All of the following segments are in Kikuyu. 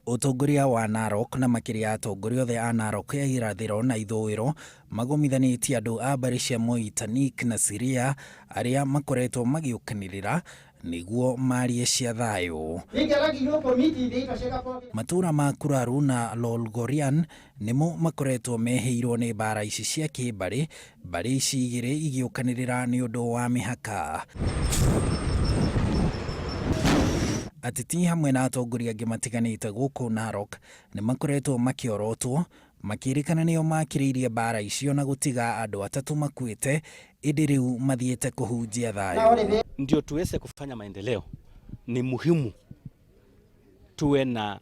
Ũtongoria wa Narok na makĩria atongoria othe a Narok ya irathĩro na ithũĩro magomithanĩtie andũ a mbarĩ cia Moitanik na Siria arĩa makoretwo magĩũkanĩrĩra nĩguo marie cia thayũ. Matũũra ma Kuraru na Lolgorian nĩmo makoretwo mehĩirwo nĩ mbara ici cia kĩmbarĩ, mbarĩ ici igĩrĩ igĩũkanĩrĩra nĩ ũndũ wa mĩhaka. Ateti hamwe na atongoria angĩ matiganĩte gũkũ Narok nĩ makoretwo makĩorotwo makĩrĩkana nĩo makĩrĩirie mbara icio na gũtiga andũ atatũ makuĩte, ĩndĩ rĩu mathiĩte kũhunjia thayũ. Ndio tuweze kufanya maendeleo, ni muhimu tuwe na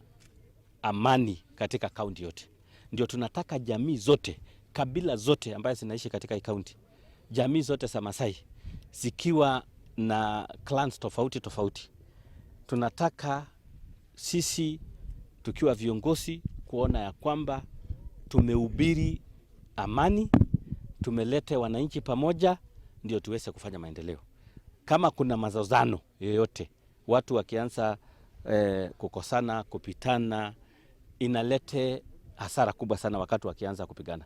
amani katika kaunti yote. Ndio tunataka jamii zote, kabila zote ambazo zinaishi katika hii kaunti, jamii zote za Masai zikiwa na clans tofauti tofauti, tunataka sisi tukiwa viongozi kuona ya kwamba tumehubiri amani, tumelete wananchi pamoja, ndio tuweze kufanya maendeleo. Kama kuna mazozano yoyote, watu wakianza kukosana, kupitana, inalete hasara kubwa sana wakati wakianza kupigana.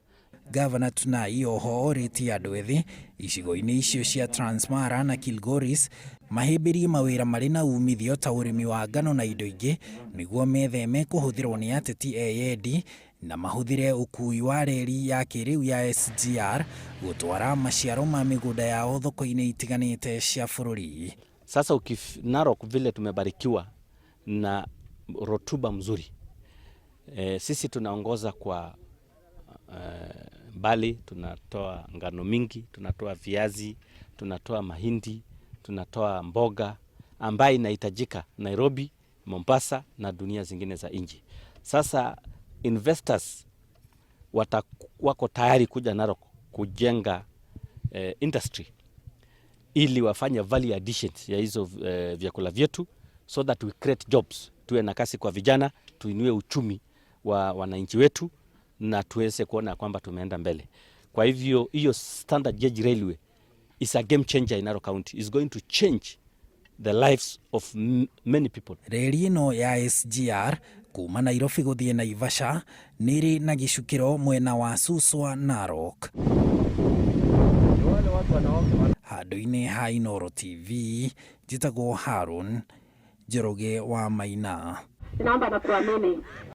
Gavana Tunai oho orĩtie andũ ethĩ icigo-inĩ icio cia Transmara na Kilgoris mahĩmbĩrie mawĩra marĩ na umithio ta ũrĩmi wa ngano na indo ingĩ nĩguo metheme kũhũthĩrwo nĩ ateti eyendi na mahũthĩre ũkui wa reri ya kĩrĩu ya SGR gũtwara maciaro ma mĩgũnda yao thoko-inĩ itiganĩte cia bũrũri. Sasa Narok vile tumebarikiwa na rotuba mzuri, sisi tunaongoza kwa mbali, tunatoa ngano mingi, tunatoa viazi, tunatoa mahindi, tunatoa mboga ambayo inahitajika Nairobi, Mombasa na dunia zingine za nje. Sasa investors wako tayari kuja Narok kujenga industry ili wafanye value additions ya hizo vyakula vyetu so that we create jobs, tuwe na kazi kwa vijana, tuinue uchumi wa wananchi wetu na tuweze kuona kwamba tumeenda mbele. Kwa hivyo hiyo standard gauge railway is a game changer in Narok County. Is going to change the lives of many people. Reri ĩno ya SGR kuma Nairobi gũthiĩ Naivasha nĩ ĩrĩ na gĩcukĩro mwena wa Suswa, Narok. Handũ-inĩ ha Inooro TV, njĩtagwo Harun Njoroge wa Maina. Tunaomba na kuamini.